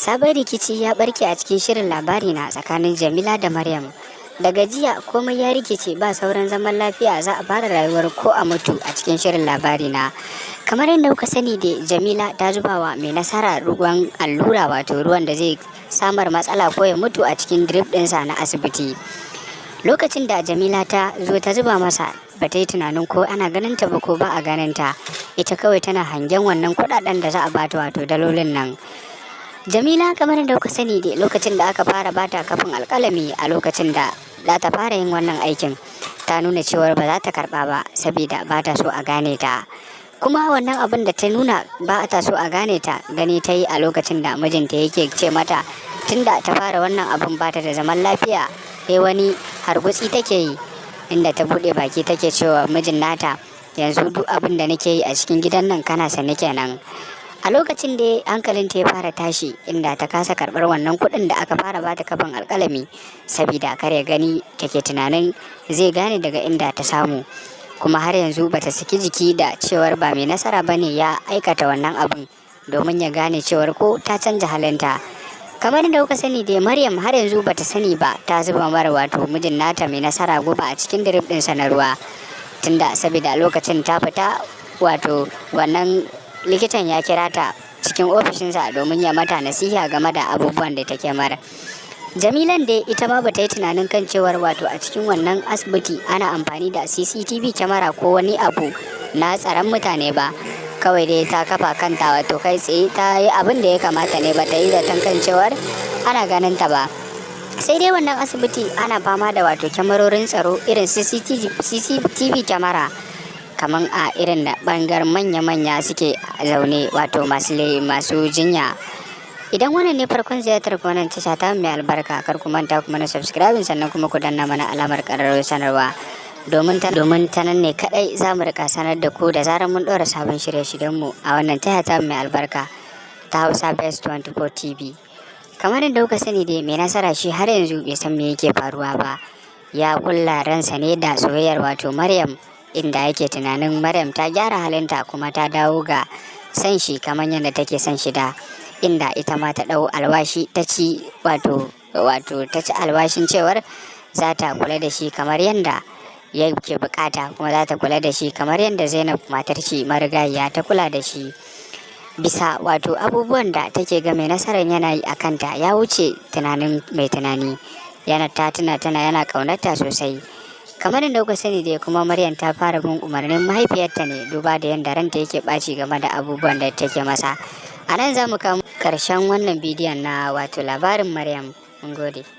Sabon rikici ya barke a cikin shirin Labari Na tsakanin Jamila da Maryam. Daga jiya komai ya rikice, ba sauran zaman lafiya, za a fara rayuwar ko a mutu a cikin shirin Labari Na. Kamar yadda kuka sani da, Jamila ta zubawa Mai Nasara ruwan allura, wato ruwan da zai samar matsala ko ya mutu, a cikin drip ɗinsa na asibiti. Lokacin da Jamila ta zo ta zuba masa, ba ta yi tunanin ko ana ganin ta ba ko ba a ganin ta. Ita kawai tana hangen wannan kuɗaɗen da za a bata, wato dalolin nan. Jamila, kamar da kuka sani da, lokacin da aka fara bata kafin alkalami, a lokacin da za ta fara yin wannan aikin, ta nuna cewar ba za ta karba ba saboda ba ta so a gane ta. Kuma wannan abin da ta nuna ba ta so a gane ta, gani ta yi a lokacin da mijinta yake ce mata tunda ta fara wannan abin ba ta da zaman lafiya, sai wani hargutsi take yi, inda ta bude baki take cewa mijin nata, "Yanzu duk abin da nake yi a cikin gidan nan kana sane kenan." A lokacin da hankalinta ya fara tashi, inda ta kasa karɓar wannan kuɗin da aka fara bata kafin alƙalami, sabida kar ya gani, take tunanin zai gane daga inda ta samu. Kuma har yanzu bata saki jiki da cewar ba Mai Nasara bane ya aikata wannan abin, domin ya gane cewar ko ta canja halinta. Kamar da kuka sani dai, Maryam har yanzu bata sani ba ta zuba mara, wato mijin nata Mai Nasara, guba a cikin drip ɗinsa na ruwa, tunda saboda lokacin ta fita, wato wannan likitan ya kira ta cikin ofishinsa domin ya mata nasiha game da abubuwan da take mara. Jamilan dai ita ma bata yi tunanin kan cewar wato a cikin wannan asibiti ana amfani da CCTV kyamara ko wani abu na tsaron mutane ba. Kawai dai ta kafa kanta, wato kai tsaye ta yi abin da ya kamata ne, bata yi zaton kan cewar ana ganin ta ba. Sai dai wannan asibiti ana fama da wato kyamarorin tsaro irin CCTV kyamara, kaman a irin da bangaren manya-manya suke zaune, wato masu jinya. Idan wannan ne farkon ziyartar ku wannan tasha ta mai albarka, kar ku manta ku mana subscribe, sannan kuma ku danna mana alamar ƙararrawar sanarwa, domin ta nan ne kadai za mu rika sanar da ku da zarar mun ɗora sabon shirye-shiryenmu a wannan tasha ta mai albarka ta Hausa Best 24 TV. Kamar yadda kuka sani dai, Mai Nasara shi har yanzu bai san me yake faruwa ba. Ya kulla ransa ne da soyayyar wato Maryam, inda yake tunanin Maryam ta gyara halinta kuma ta dawo ga san shi kamar yadda take son shi da, inda ita ma ta ɗau alwashi ta ci, wato ta ci alwashin cewar za ta kula da shi kamar yadda yake bukata, kuma za ta kula da shi kamar yadda Zainab matar shi marigayiya ta kula da shi. Bisa wato abubuwan da take ga Mai Nasarar yana yi a kanta ya wuce tunanin mai tunani. Yana ta tuna tana yana ƙaunarta sosai. Kamar yadda kuka sani dai kuma, Maryam ta fara bin umarnin mahaifiyarta ne, duba da yadda ranta yake ɓaci game da abubuwan da take masa. A nan za mu kawo ƙarshen wannan bidiyon na wato labarin Maryam. Mun gode.